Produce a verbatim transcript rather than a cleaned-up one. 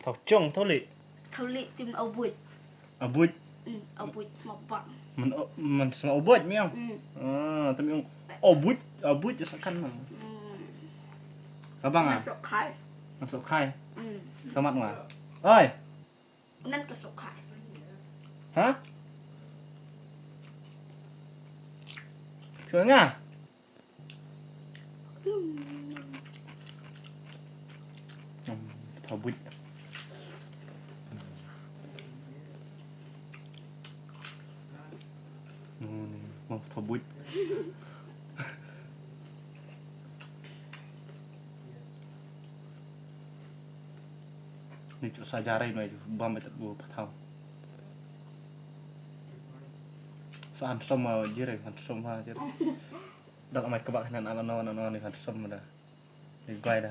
Tau chong tau li. Tau li tim au buit. Au buit. Hmm, au buit sma bang. Man man sma au buit miang. Hmm. Ah, tami ong au buit, au buit sa kan. Hmm. Abang ah. Masuk kai. Masuk kai. Hmm. Selamat ma. Oi. Nan ka sok kai. Ha? Shuwa nga. Hmm, thaw buit. Hmm, thaw buit. Ni chu sa jarai noi bam bet bu pathaw. Sa handsome ma jirai, handsome ma jirai. Dak mai kebak nan ala no no ni handsome da. Ni bai da.